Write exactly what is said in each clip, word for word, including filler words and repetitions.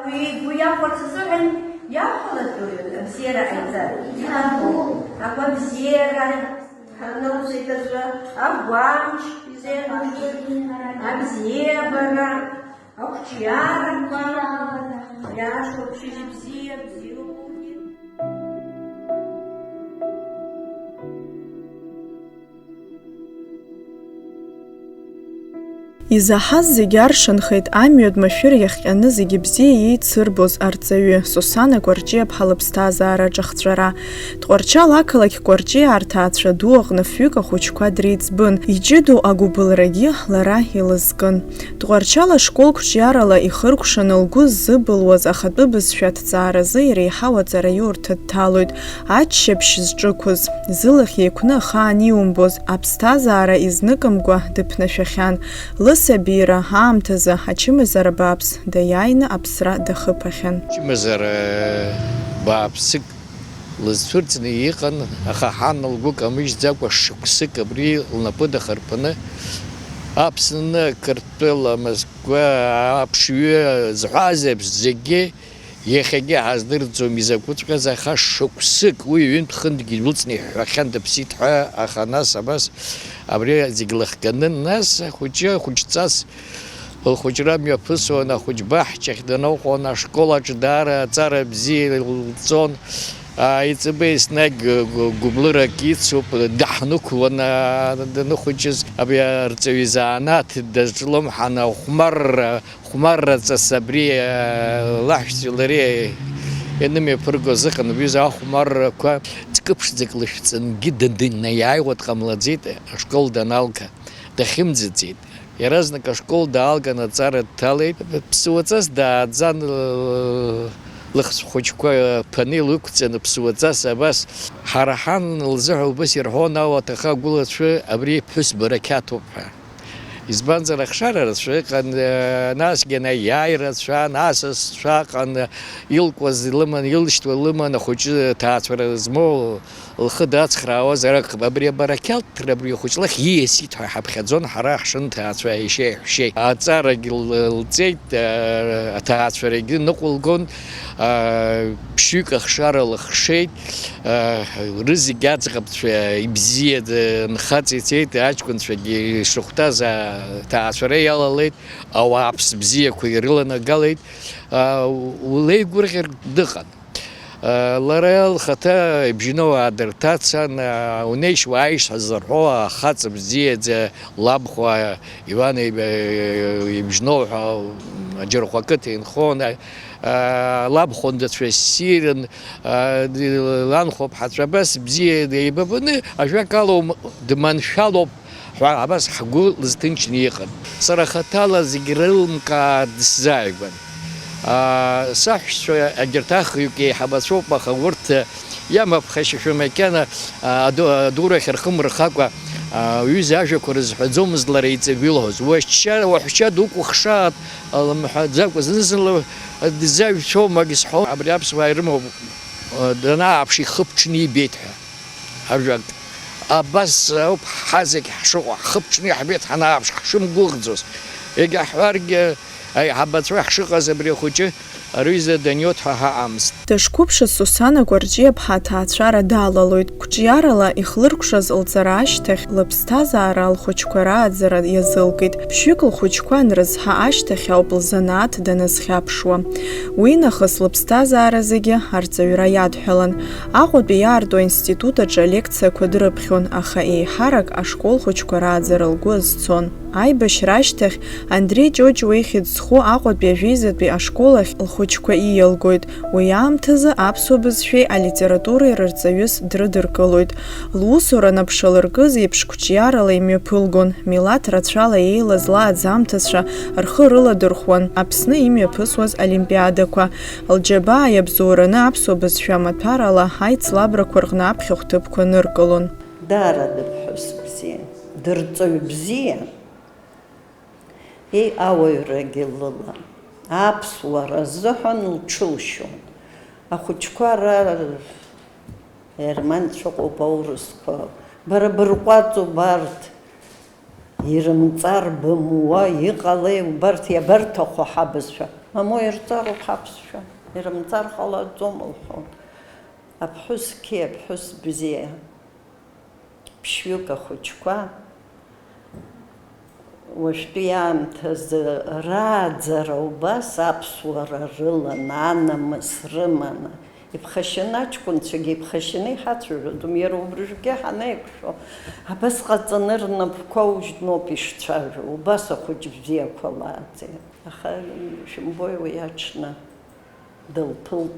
Уи игәы иахәарц азыҳәан иақәхалатәуаҩын абзиара ҟаиҵар. Агәабзиара, ҳанылҵеит аӡәы, агәамч изеиӷьу, абзиабара, ақәҿиарақәа, иашоуп шьыжьбзиа, бзиоуп. Изаҳаз зегь аршанхеит, амҩатә машәыр иахҟьаны зегьы бзиа еицырбоз арҵаҩы, Сусана Кәарҷиаԥҳа лыԥсҭазаара аҿахҵәара. Тҟәарчал ақалақь Кәарҷиа арҭаацәа ду аҟны фҩык ахәыҷқәа дреиҵбын, иҷыдоу агәыбылрагьы лара илызкын. Тҟәарчал ашкол қәҿиарала ихыркәшаны лгәы ззыбылуаз ахатәы бызшәа аҭҵааразы иреиҳау аҵараиурҭа дҭалоит, аччаԥшь зҿықәыз, зылахь еиқәны ахаан иумбоз, аԥсҭазаара изныкымкәа дыԥнашәахьан. Лысабиира аамҭазы ачымазара бааԥс даиааины аԥсра дахыԥахьан. Чымазара бааԥсык лызцәырҵны иҟан, аха ҳан лгәы камыжьӡакәа шықәсык абри лнапы дахарԥаны, Аԥсны, Қырҭтәыла, Москва, аԥшҩы зҳәаз еиԥш зегьы иахьагьы ҳаздырӡом изакәыҵәҟьаз, аха шықәсык уи ҩынтә-хынтәгьы илыцны иҳәахьан, дыԥсит ҳәа, аха нас абас абри зегь лыхганы, нас ахәыҷы хәыҷҵас Лхәыҷра мҩаԥысуан, ахәыҷбаҳчахь даныҟоу, ашкол аҿы даара аҵара бзиа лҵон. Аиҵбы еснагь гәыблырак ицуп, даҳнықәлон, даныхәыҷыз. Абри арҵаҩы изанааҭ дазҿлымҳан, ахәмарра, хәмарраҵас абри лаҳәшьцәеи лареи ианымҩаԥыргоз ыҟан, убри азы ахәмаррақәа ҵкы-ԥшӡак лышәҵангьы данынаиааиуа дҟамлаӡеит, ашкол даналга, дахьымӡаӡеит. Иаразнак ашкол даалган аҵара дҭалеит. Ԥсуаҵас дааӡан, лыхцә хәыҷқәа ԥаны илықәҵаны ԥсуаҵас абас. Ҳара ҳан лзыҳәа убас ирҳәон, ауаҭах агәылацәа, абри иԥҳәыс барақьаҭуп ҳәа. Избанзар, ахшара рацәа ыҟан, насгьы анаиааи рацәан, асасцәа ыҟан, илкуаз лыман, илшьҭуа лыман, ахәыҷы ҭаацәара змоу лхы дацхраауазар акәхап, абри абарақьаҭра абри ахәыҷ лахь ииасит ҳәа ҳаԥхьаӡон ҳара ҳшынҭаацәа еишьеи ҳәшьеи. Аҵарагь л-, лҵеит, а, аҭаацәарагьы ныҟәылгон, а, ԥшьҩык ахшара лыхшеит, а, рызегь аӡӷабцәа ибзиаӡа нхаҵа ицеит, аҷкәынцәагьы ишыхәҭаз аҭаацәара иалалеит, ауааԥс бзиақәа ирыланагалеит, а, улеигәырӷьартә дыҟан. Лара лхаҭа ибжьноу аадырҭацан, унеишь уааишь ҳзырҳәо ахаҵа бзиаӡа лабхәа Иван ибжьноу ҳәа Аџьырхәа ақыҭа инхон. Лабхәындацәа ссирын, ланхәа ԥҳацәа абас бзиа деибабаны, ажәакала, дманшәалоуп. ҳәа абас ҳгәы лызҭынчны иҟан. Сара хаҭала зегь рылымкаа дысзааигәан. Аа, саҳәшьцәа егьырҭ ахҩык еиҳабацәоуп, аха урҭ иамаԥхашьашәа макьана, аа, аду-, адурахь рхы мырхакәа, аа, уҩыза ажәақәа рызҳәаӡомызт лара иҵегь илҳәоз. Уашьа, уаҳәшьа дукәыхшааит, лымҳәаӡакәа, зны-зынла дыззаҩцәоума сҳәон, абри аԥсуаа ирымоуп, данааԥш ихы ԥҽны ибеит ҳәа. Ажәак, абас ауп ҳа зегь ҳшыҟоу, ҳхы ԥҽны иаҳбеит ҳанааԥш, ҳшымгәыӷӡоз. Егьа ҳҳәаргьы, аиҳабацәа ҳшыҟаз абри ахәыҷы рҩыза даниоҭ ҳәа ҳаҟамызт. Дышқәыԥшыз Сусана Кәарҷиаԥҳа аҭаацәара далалоит. Қәҿиарала ихлыркәшаз лҵара ашьҭахь, лыԥсҭазаара лхәыҷқәа рааӡара иазылкит. Ԥшьҩык лхәыҷқәа анрызҳа ашьҭахь ауп лзанааҭ даназхьаԥшуа. Уи нахыс лыԥсҭазаара зегьы арҵаҩра иадҳәалан. Аҟәатәи иаарту аинститут аҿы алекциақәа дрыԥхьон, аха еиҳарак ашкол хәыҷқәа рааӡара лгәы азцон. Аибашьра ашьҭахь Андреи Ҷоҷуа ихьӡ зху Аҟәатәи ажәеизатәи ашкол ахь лхәыҷқәа ииалгоит. Уи аамҭазы аԥсуа бызшәеи алитературеи рырҵаҩыс дрыдыркылоит. Лусура анаԥшалыркыз еиԥш қәҿиарала имҩаԥылгон, милаҭ рацәала еилаз лааӡамҭацәа рхы рыладырхәуан Аԥсны имҩаԥысуаз олимпиадақәа. Лџьабаа иабзоураны аԥсуа бызшәа амаҭәарала аицлабрақәа рҟны аԥхьахә ҭыԥқәа ныркылон. Даара дыԥҳәыс бзиан, дырҵаҩ бзиан. Еи, ауаҩрагьы лыла, аԥсуара азыҳәан лҽылшьон. Ахәыҷқәа ара ерманцәа ыҟоуп, аурысқәа, бара бырҟәаҵуп арҭ, ирымҵар бымуа иҟалеи, убарҭ иабарҭаху ҳабызшәа? Мамоу, ирҵароуп ҳаԥсшәа, ирымҵар ҟалаӡом, лҳәон. Аԥҳәыс қьиа, аԥҳәыс бзиа, ԥшьҩык ахәыҷқәа, уажәтәи аамҭазы рааӡара убас аԥсуара рыланы, анамыс рыманы, иԥхашьаны, аҷкәынцәагьы иԥхашьаны иҳацәажәаӡом, иара убрыжәгьы ҳанеиқәшәо, абас ҟаҵаны рнапқәа ужьноуп ишцәажәо, убас ахәыҷ бзиақәа лааӡеит. Аха, шәымбои, уи аҽны дылԥылт.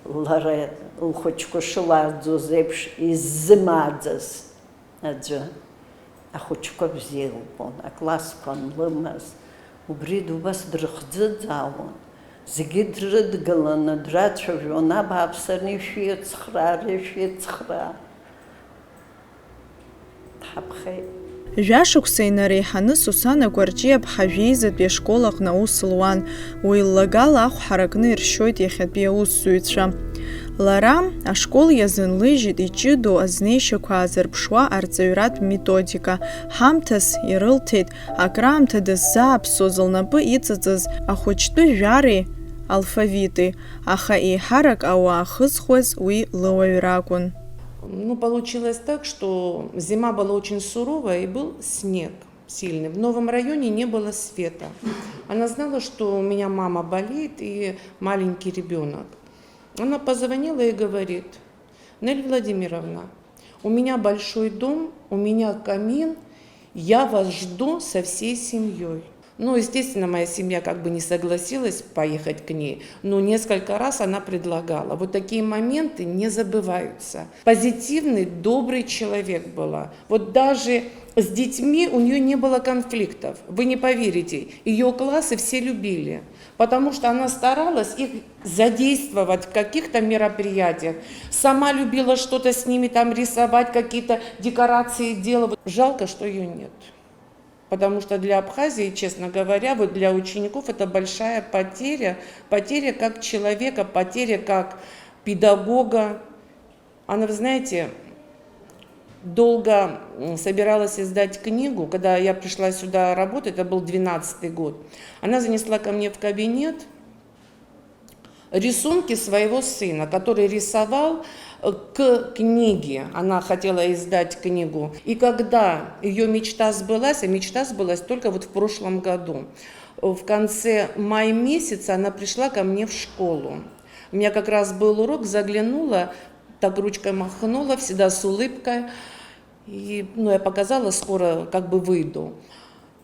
Лара лхәыҷқәа шылааӡоз еиԥш иззымааӡаз аӡәы ахәыҷқәа бзиа илбон, аклассқәа анлымаз, убри убас дрыхӡыӡаауан, зегьы дрыдгыланы драцәажәон, абааԥс, ани шәицхраа, ари шәицхраа. Дҳаԥхеит. Жәашықәса инареиҳаны Сусана Кәарҷиаԥҳа Жәеизатәи ашкол аҟны аус луан, уи ллагала ахә ҳаракны иршьоит иахьатәи аусзуҩцәа. Лара ашкол иазынлыжьит иҷыдоу азнеишьақәа аазырԥшуа арҵаҩратә методика, ҳамҭас ирылҭеит акраамҭа дыззааԥсоз лнапы иҵыҵыз ахәыҷтәы жәареи алфавити, аха еиҳарак ауаа хызхуаз уи лыуаҩра акәын. Ну, получилось так, что зима была очень суровая и был снег сильный. В новом районе не было света. Она знала, что у меня мама болеет и маленький ребёнок. Она позвонила и говорит: «Нель Владимировна, у меня большой дом, у меня камин, я вас жду со всей семьёй». Ну, естественно, моя семья как бы не согласилась поехать к ней, но несколько раз она предлагала. Вот такие моменты не забываются. Позитивный, добрый человек была. Вот даже с детьми у неё не было конфликтов. Вы не поверите, её классы все любили, потому что она старалась их задействовать в каких-то мероприятиях. Сама любила что-то с ними там рисовать, какие-то декорации делала. Жалко, что её нет. Потому что для Абхазии, честно говоря, вот для учеников это большая потеря. Потеря как человека, потеря как педагога. Она, вы знаете, долго, м, собиралась издать книгу. Когда я пришла сюда работать, это был двенадцатый год, она занесла ко мне в кабинет рисунки своего сына, который рисовал, э, к книге. Она хотела издать книгу. И когда её мечта сбылась, а мечта сбылась только вот в прошлом году, в конце мая месяца она пришла ко мне в школу. У меня как раз был урок, заглянула, так ручкой махнула, всегда с улыбкой. И, ну, я показала, скоро как бы выйду.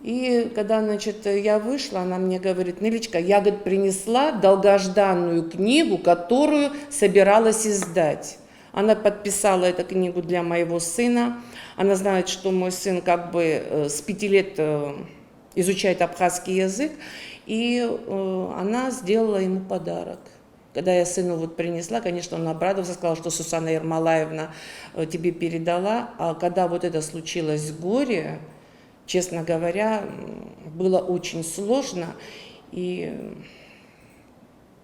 И когда, значит, я вышла, она мне говорит: «Нелечка, я, говорит, принесла долгожданную книгу, которую собиралась издать». Она подписала эту книгу для моего сына. Она знает, что мой сын как бы, э, с пяти лет, э, изучает абхазский язык. И, э, она сделала ему подарок. Когда я сыну вот принесла, конечно, он обрадовался, сказал, что Сусана Ермолаевна, э, тебе передала. А когда вот это случилось горе, честно говоря, м, было очень сложно. И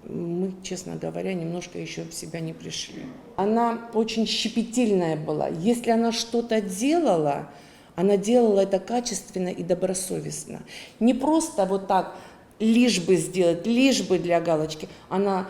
мы, честно говоря, немножко ещё в себя не пришли. Она очень щепетильная была. Если она что-то делала, она делала это качественно и добросовестно. Не просто вот так, лишь бы сделать, лишь бы для галочки. Она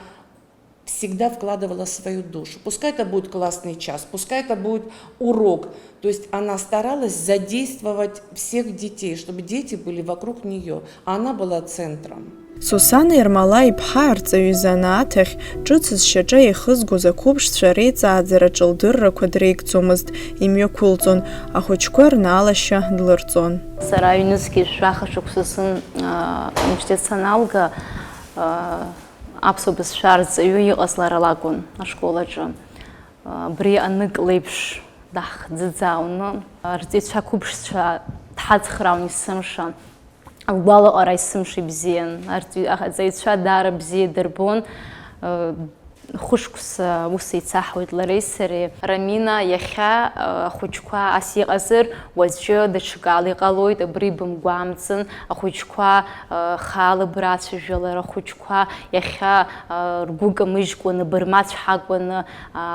всегда вкладывала свою душу. Пускай это будет классный час, пускай это будет урок. То есть она старалась задействовать всех детей, чтобы дети были вокруг неё, а она была центром. Сусана Ермолаи-иԥҳа арҵаҩы изанааҭ ахь ҿыц зшьаҿа еихызгоз ақәыԥшцәа реиҵааӡараҿы лдыррақәа дреигӡомызт, имҩақәылҵон, ахәыҷқәа рнаалашьа длырҵон. Сара ҩнызқьи жәаха шықәса сыман, аа, университет саналга, аа, аԥсуа бызшәа арҵаҩы иҟаз лара лакәын ашкол аҿы. Абри анык леиԥш даҳхӡыӡаауны, арҵаҩцәа қәыԥшцәа дҳацхраауан есымша. Лгәалаҟара есымша ибзиан. Арҵаҩ-, арҵаҩцәа даара бзиа дырбон. Хәышықәса ус еицаҳауеит лареи сареи. Рамина, иахьа, э, ахәыҷқәа ас иҟазар, уаҵәы даҽакала иҟалоит, абри бымгәамҵын, ахәыҷқәа, э, хаала брацәажәалар, ахәыҷқәа иахьа, э, ргәы камыжькәаны, бырмацә ҳакәаны, э,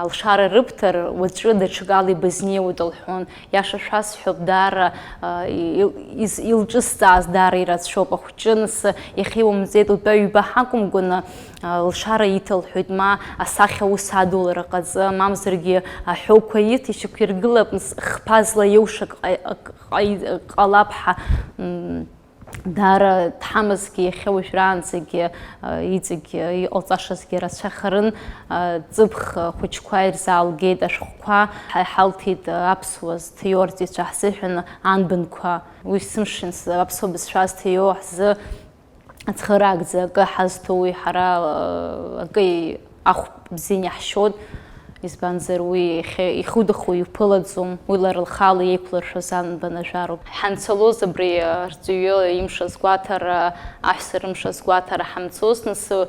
алшара рыбҭар, уаҵәы даҽакала ибызнеиуеит, лҳәон. Иаша шәасҳәап, даара, э, ил-, из-, илҿысҵааз даара ирацәоуп. Ахәҷы, нас, иахьа иумҵеит, утәа-ҩба ҳакәымкәаны, лшара иҭалҳәоит, ма асахьа ус адулара ҟаҵа, мамзаргьы аҳәоуқәа иҭ, ишьақәиргылап, нас хԥа злаиушак ҟа-, ҟа-, ҟалап ҳәа, м, даара дҳамазҭгьы, иахьа уажәраанӡагьы, а, иҵегь, а, иҟалҵашазгьы рацәахарын, а, ҵыԥх, а, хәыҷқәа ирзаалгеит, ашәҟәқәа ҳа-, ҳалҭеит, а, аԥсуа зҭиуа арҵаҩцәа ҳзыҳәан анбанқәа. Уи сымшын с-, аԥсуа бызшәа зҭиуа ҳзы Ацхыраагӡа акы ҳазҭоуи ҳара, акы ахә бзианы иаҳшьоит, избанзар, уи ихьы-, ихудахо иуԥылаӡом, уи лара лхала еиқәлыршәоз анбан ажәароуп. Ҳанцалоз абри арҵаҩы имш азгәаҭара, аҳәса рымш азгәаҭара ҳамцоз, нас, э,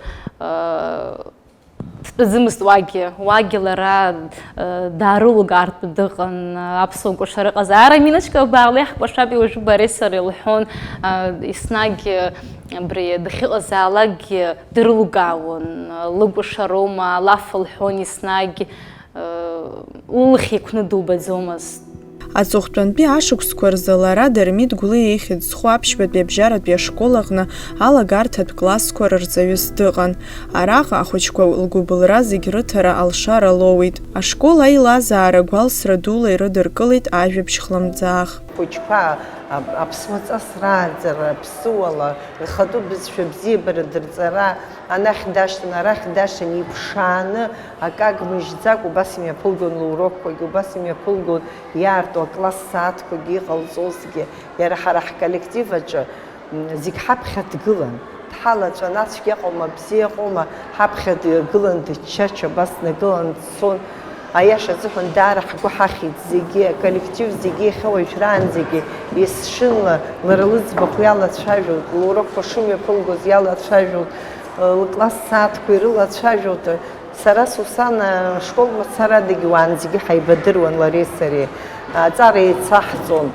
Дтәаӡымызт уагьы, уагьы лара, э, даарылугартә дыҟан, э, аԥсуа кәашара ыҟазаара. Раминочка, баалеи ҳкәашап, уажәы бареи сареи лҳәон, э, еснагь, э, абри дахьыҟазаалакгьы дрылугаауан, э, лыкәашароума, алаф лҳәон еснагь, э, улахь еиқәны дубаӡомызт. Аҵыхәтәантәи ашықәсқәа рзы лара Дырмит Гәлиа ихьӡ зху аԥшьбатәи абжьаратәи ашкол аҟны алагарҭатә классқәа рырҵаҩыс дыҟан. Араҟа ахәыҷқәа лгәыбылра зегь рыҭара алшара лоуит. Ашкол аилазаара гәалсра дула ирыдыркылеит ажәабжь хлымӡаах. Хәыҷқәа, а-, аԥсуа ҵас рааӡара, аԥсуала, рхатәы бызшәа бзиабара дырҵара, анахь дашьҭан, арахь дашьҭан, иԥшааны, акы агмыжьӡакәа убас имҩаԥылгон лурокқәагьы, убас имҩаԥылгон иаарту акласс сааҭқәагьы иҟалҵозгьы. Иара ҳара ҳколлектив аҿы, м, зегь ҳаԥхьа дгылан. Дҳалаҵәан, ацәгьа ыҟоума, абзиа ыҟоума, ҳаԥхьа дгылан, дыччачо, абас днагылан дцон. Аиаша азыҳәан, даара ҳгәы ҳахьит зегьы, аколлектив зегьы, иахьа уажәраанӡагьы есшынла лара лыӡбахә иалацәажәоит, лурокқәа шымҩаԥылгоз иалацәажәоит, лкласс сааҭқәа ирылацәажәоит. Сара Сусана ашкол мацарадагьы уаанӡагьы ҳаибадыруан лареи сареи. Аҵара еицаҳҵон.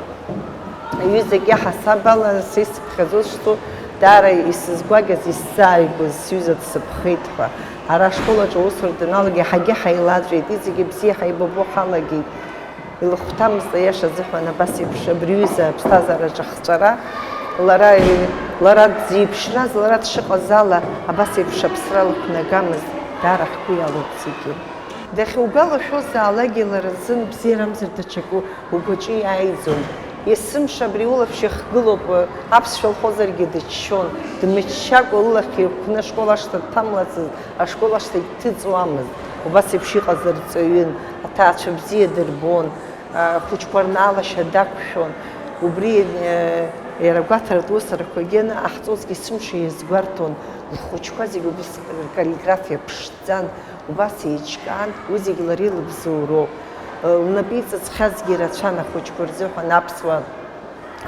Аҩызагьы ҳасаб ала са исыԥхьаӡоз шҵо, даара исызгәакьаз, исзааигәаз сҩыза дсыԥхеит ҳәа. Ара ашкол аҿы аусура даналага иаҳагьы ҳаилаҵәеит, иҵегьы бзиа ҳаибабо ҳалагеит. Илыхәҭамызт аиаша азыҳәан абас еиԥш абри аҩыза аԥсҭазаараҿы ахҵәара. Лара, лара дзеиԥшраз, лара дшыҟаз ала абас еиԥш аԥсра лықәнагамызт, даара ҳгәы иалоуп зегьы. Дахьугәалашәозаалакгьы лара лзын бзиарамзар даҽакы угәаҿы иааиӡом. Есымша абри улаԥш ихгылоуп, аԥсшәа лҳәозаргьы дыччон, дмыччакәа лылахь еиқәны ашкол ашҭа дҭамлацызт, ашкол ашҭагь дҭыҵуамызт. Убас еиԥш иҟаз арҵаҩын, аҭаацәа бзиа дырбон, ахәыҷқәа рнаалашьа дақәшәон. Убри, э, иара агәаҭаратә усурақәагьы анаҟаҳҵозгьы есымша иазгәарҭон, лхәыҷқәа зегьы убыс ркаллиграфиа ԥшӡан. Убас еиҿкаан, уи зегь лара илыбзоуроуп. Лнапы иҵыҵхьазгьы рацәан ахәыҷқәа рзыҳәан аԥсуа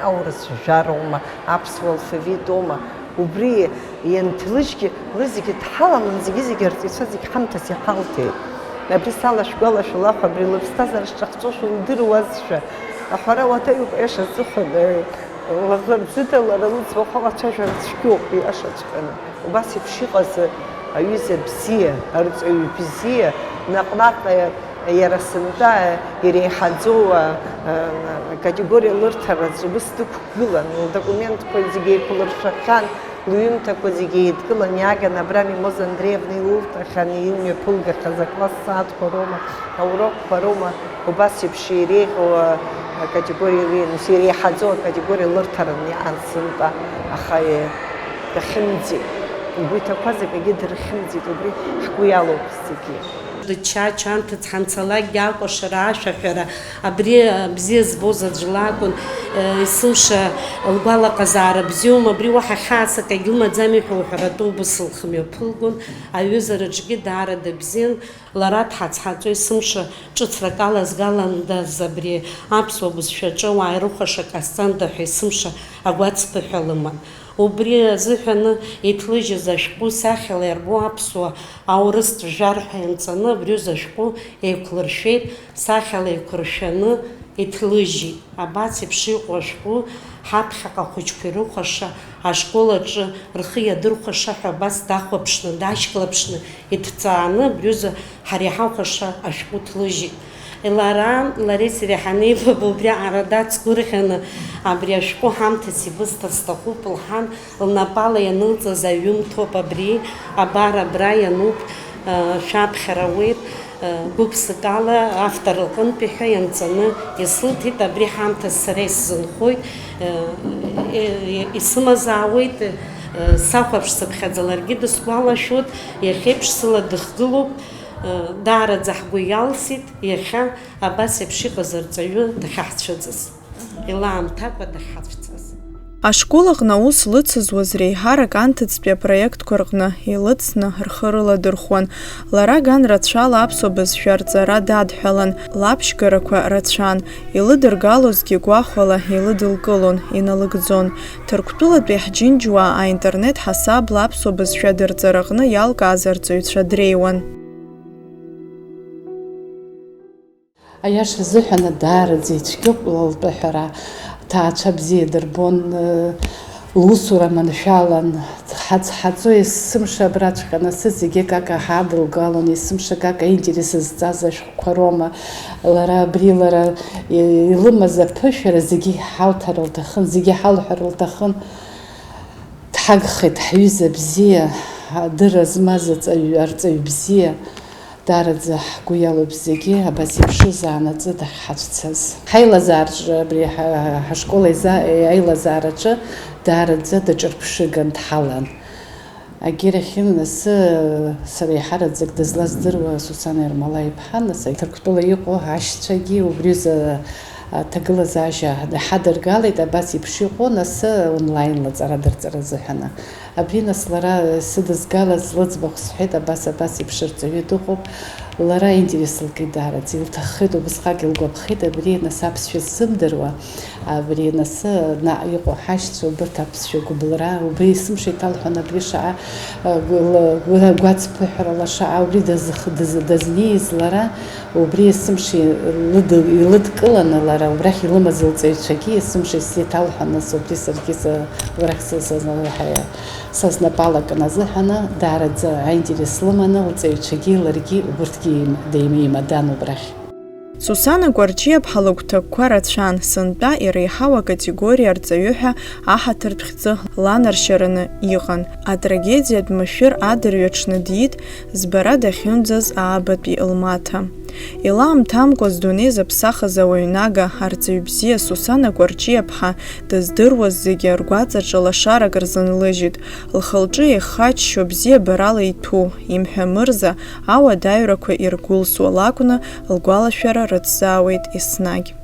аурыс жәароума, аԥсуа алфавитоума. Убри ианҭлыжьгьы, уи зегьы дҳаламын, зегьы-зегьы арҵаҩцәа зегь ҳамҭас иҳалҭеит. Абри салашәгәалашәала ҳәа, абри лыԥсҭазаара шҿахҵәошәа лдыруазшәа, аҳәара уадаҩуп, аиаша азыҳәан, лаӷырӡыда лара лыӡбахә алацәажәара цәгьоуп, ииашаҵәҟьаны. Убас еиԥш иҟаз аҩыза бзиа, арҵаҩы бзиа, наҟ-наҟ иара сынтәа иреиҳаӡоу акатегориа лырҭараҿ убыс дықәгылан, лдокументқәа зегьы еиқәлыршәахьан, лҩымҭақәа зегьы еидкылан иааган, абра Мимоза Андреевна илылҭахьан, имҩаԥылгахьаз акласс сааҭқәа роума, аурокқәа роума, убас еиԥш иреиӷьу акатегориа, ус иреиҳаӡоу акатегориа лырҭаран иаан сынтәа, аха, э, дахьымӡеит. Лгәы иҭақәаз акгьы дырхьымӡеит, убри ҳгәы иалоуп зегьы. Дычча-чча анҭыҵ ҳанцалакгьы акәашара, ашәаҳәара, абри, э, бзиа збоз аӡә лакәын, э, есымша лгәалаҟазаара бзиоума, абри уаҳа хьаас акгьы лымаӡами ҳәа уҳәаратәы убыс лхы мҩаԥылгон, аҩызараҿгьы даара дыбзиан. Лара дҳацҳаҵо есымша ҿыцрак алазгаландаз абри аԥсуа бызшәаҿы ауаа ирыхәаша ҟасҵанда ҳәа есымша агәацԥыҳәа лыман. Убри азыҳәаны иҭлыжьыз ашәҟәы сахьала иарбоу аԥсуа аурыстә жәар ҳәа ианҵаны абри азы ашәҟәы еиқәлыршәеит, сахьала еиқәыршәаны иҭлыжьит. Абас еиԥш иҟоу ашәҟәы ҳаԥхьаҟа ахәыҷқәа ирыхәаша, ашкол аҿы рхы иадырхәаша ҳәа абас дахәаԥшны, дашьклаԥшны иҭҵааны абри азы ҳара иҳахәаша ашәҟәы ҭлыжьит. Лара, Лариса Реҳанеиба убри аҟара дацгәырӷьаны, абри ашәҟәы ҳамҭас ибысҭар сҭахуп, лҳәан, лнапала ианылҵаз аҩымҭоуп абри, абар абра иануп, шәаԥхьара ауеит, гәыԥсыкала автор лҟынтәи ҳәа ианҵаны исылҭеит, абри ҳамҭас сара исзынхоит, исымазаауеит, сахәаԥш сыԥхьаӡа ларгьы дысгәалашәоит, иахьеиԥш сыла дыхгылоуп. Даараӡа ҳгәы иалсит иахьа абас еиԥш иҟаз арҵаҩы дахьаҳцәыӡыз, илаамҭакәа дахьҳацәцаз. Ашкол аҟны аус лыцызуаз реиҳарак анҭыҵтәи апроектқәа рҟны илыцны рхы рыладырхәуан. Лара ган рацәала аԥсуа бызшәа арҵара дадҳәалан, лаԥшьгарақәа рацәан, илыдыргалозгьы гәахәала илыдылкылон, иналыгӡон. Ҭырқәтәылатәи ҳџьынџьуаа аинтернет ҳасабла аԥсуа бызшәа дырҵараҟны иалкааз арҵаҩцәа дреиуан. Аиаша азыҳәан, даараӡа ицәгьоуп лтәы аҳәара. Ҭаацәа бзиа дырбон, лусура маншәалан, дҳацҳаҵо есымша абраҵәҟьа анасы зегьы акака ҳадылгалон, есымша акака аинтерес зҵаз ашәҟәқәа роума. Лара абри лара илымаз аԥышәара зегьы ҳалҭар лҭахын, зегьы ҳалҳәар лҭахын. Дҳагхеит ҳҩыза бзиа, адырра змаз аҵаҩ, арҵаҩ бзиа, даараӡа ҳгәы иалоуп зегьы, абас иԥшыз аанаҵы дахьҳацәцаз. Ҳаилазаараҿы, абри ҳа-, ҳашкол аиза-, аилазаараҿы даараӡа даҿырԥшыган дҳалан. Агьырахьы, нас, сара еиҳараӡак дызлаздыруа Сусана Ермолаи-иԥҳа, нас, Ҭырқәтәыла иҟоу ашьцәагьы убри азы аҭагылазаашьа ҳадыргалеит, абас еиԥш иҟоу, нас, онлайн-ла аҵара дырҵара азыҳәаны. Абри, нас, лара сыдызгалаз лыӡбахә сҳәеит, абас, абас еиԥш рҵаҩы дыҟоуп. Лара аинтерес лкит даараӡа, илҭаххеит, убысҟак илгәаԥхеит, абри, нас, аԥсшәа ззымдыруа, абри, нас, наҟ иҟоу ҳашьцәа, убырҭ аԥсшәа гәыбылра, убри есымша иҭалҳәон, абри шаҟа, э, гәы-, гәы-, гәацԥыҳәарала шаҟа, убри дазых-, даз-, дазниз лара, убри есымша илыд-, илыдкыланы лара, убрахь илымаз лҵаҩцәагьы есымша исзеиҭалҳәон, нас убри саргьы са-, убрахь са-, са-, са-, са снапала кын азыҳәаны, даараӡа аинтерес лыманы лҵаҩцәагьы ларгьы убырҭгьы еим-, деимеимадан убрахь. Сусана Кәарҷиаԥҳа лыгәҭакқәа рацәан, сынтәа иреиҳау акатегориа арҵаҩы ҳәа аҳаҭыртә хьӡы ланаршьараны иҟан. Атрагедиатә машәыр адырҩаҽны диит, збара дахьынӡаз аабатәи лмаҭа. Илаамҭамкәа здунеи зыԥсахыз ауаҩнага, арҵаҩ бзиа Сусана Кәарҷиаԥҳа дыздыруаз зегьы ргәаҵаҿы лашарак рзынлыжьит, лхы-лҿы еихаччо бзиабарала иҭәу, имҳәа мырза, ауадаҩрақәа иргәылсуа лакәны лгәалашәара рыҭзаауеит еснагь.